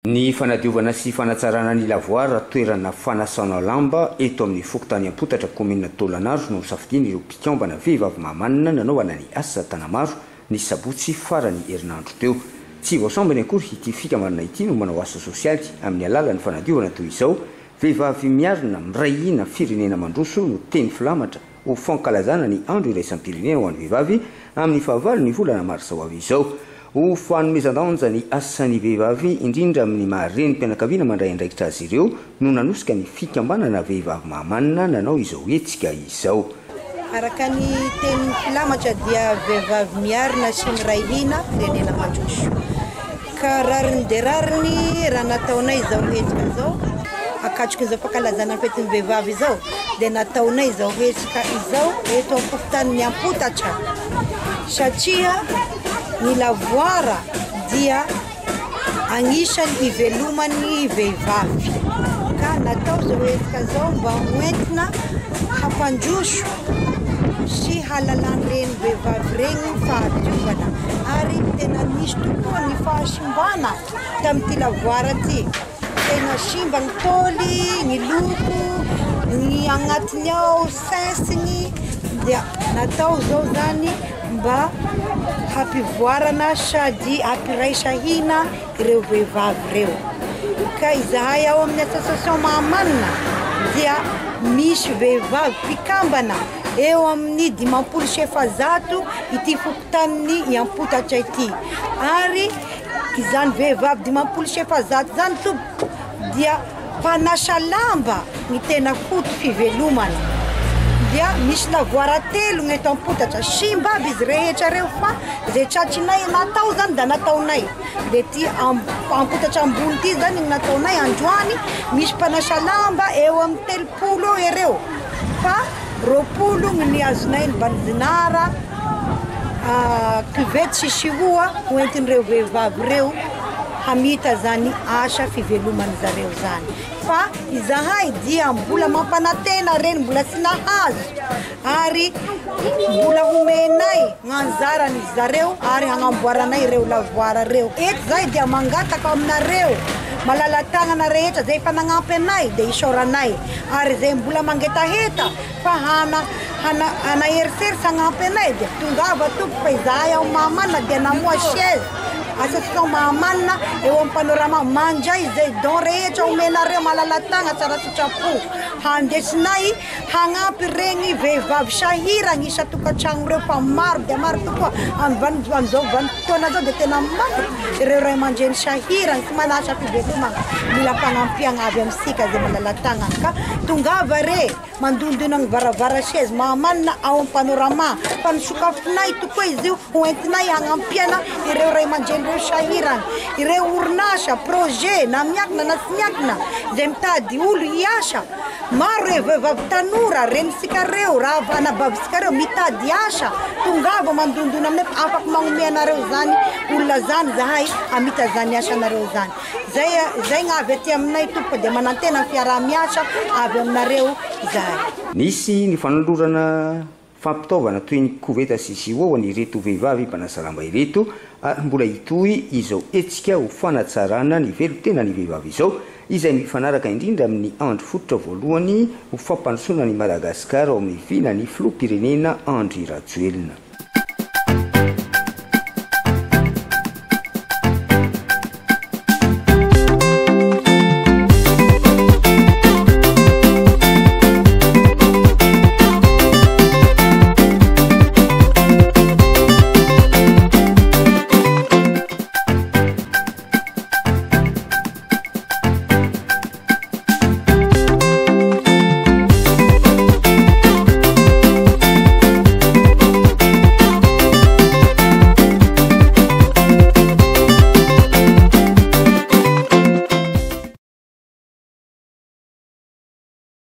Ny fanadiovana sy fanatsarana ny lavoir, toerana fanasana lamba, eto amin'ny fokontany Ampotatra, kaominina Taolagnaro no nosafidian'ireo mpikambana vehivavy Mahamanina nanaovana ny asa tanamaro ny sabotsy faran'ny herinandro teo. Tsy vao sambany akory ity fikambanana ity no manao asa sosialy amin'ny alalan'ny fanadiovana toy izao. Vehivavy miarina, miray hina, firenena mandroso no teny filamatra ho fankalazana ny Andro iraisam-pirenena ho an'ny vehivavy amin'ny fahavalon'ny volana marsa ho avy izao. Ho fanomezan-danja ny asan'ny vehivavy, indrindra amin'ny maha renim-pianakaviana mandray andraikitra azy ireo no nanosika ny fikambanana Vehivavy Mahamanina nanao izao hetsika izao. Araka ny tenin'ny filamatra dia vehivavy miarina sy miray hina, firenena mandroso. Ka rariny dia rariny raha nataonay izao hetsika izao, akatrokin'izao fankalazana ny fetin'ny vehivavy izao dia nataonay izao hetsika izao eto am-pokotanin'i Ampotatra satria ny lavoara dia agnisan'ny hiveloman'ny vehivavy ka natao izao hetsika izao mba hoentina hampandroso sy halalan'ireny vehivavy ireny ny fahadiovana ary tena nisy tokoa ny fahasimbana tamin'ity lavoara ity. Tena simba ny tôly, ny loko, ny agnatiny ao sensiny dia natao izao zany mba hampivoarana sady hampiraisa hina ireo vehivavy ireo. Ka izahay ao amin'ny association Mahamanina dia misy vehivavy mpikambana eo amin'ny 450 ity fokontanin'i Iampotatra ity ary izany vehivavy 450 izany tompoko dia mpanasa lamba ny tena foto fivelomana dia misy lavoara telo ny eto Ampotatra simba aby izy rehetra reo fa zay tratrinay natao zany da nataonay de ty Ampotatra ambony ty zany ny nataonay androany misy mpanasa lamba eo amin'ny 30 eo ereo fa 20 ny azonay ny banzinara cuvette sy sihoa hoentin'ireo vehivavy ireo hamita zany asa fivelomany zareo zany fa izahay dia mbola mampanantena reny mbola tsy nahazo ary mbola homenay gn'anjarany zareo ary hagnamboaranay ireo lavoara reo eto zahay dia mangataka aminareo malala-tanana rehetra zay efa nagnampy anay dia isaoranay ary zay mbola mangetaheta fa hana hana hana heriseritra hagnampy anay dia tongava tompoko fa izahay ao Mahamanina dia namoha chaise association Mahamanina eo amin'ny panorama mandray izay don rehetra omenareo malala-tagna tsara sitrapo handesinay hagnampy regny vehivavy sahiragny isan-tokantragno reo fa maro dia maro tokoa amin'ny amin'izao vanim-potoana zao dia tena maro ireo ray aman-dreny sahiragny tsy manana asa fivelomagna mila fagnampiagna avy amintsika zay malala-tagnana ka tongava re mandondona ny varavara chaise Mahamanina ao amin'ny panorama fa nisokafinay tokoa izy io hoentinay hagnampiana ireo ray aman-dreny ireo sahiragny ireo orinasa projet na miankina na tsy miankina zay mitady olo hiasa. Maro ireo vehivavy tanora, renintsika reo, raha anabavintsika reo mitady asa, tongava mandondona aminay fa afaka magnome anareo zany olona zany zahay hamita zany asanareo zany. Zay zay gny avy aty aminay tompoko dia manantena ny fiaraha-miasa avy aminareo izahay. Nisy ny fanolorana fampitaovana toy ny koveta sy siô ho an'ireto vehivavy mpanasa lamba ireto ary mbola hitohy izao hetsika ho fanatsarana ny velon-tenan'ny vehivavy izao izay mifanaraka indrindra amin'ny andro fototra voalohany ho fampandrosoana an'i Madagasikara ao amin'ny vinan'ny filoham-pirenena Andry Rajoelina.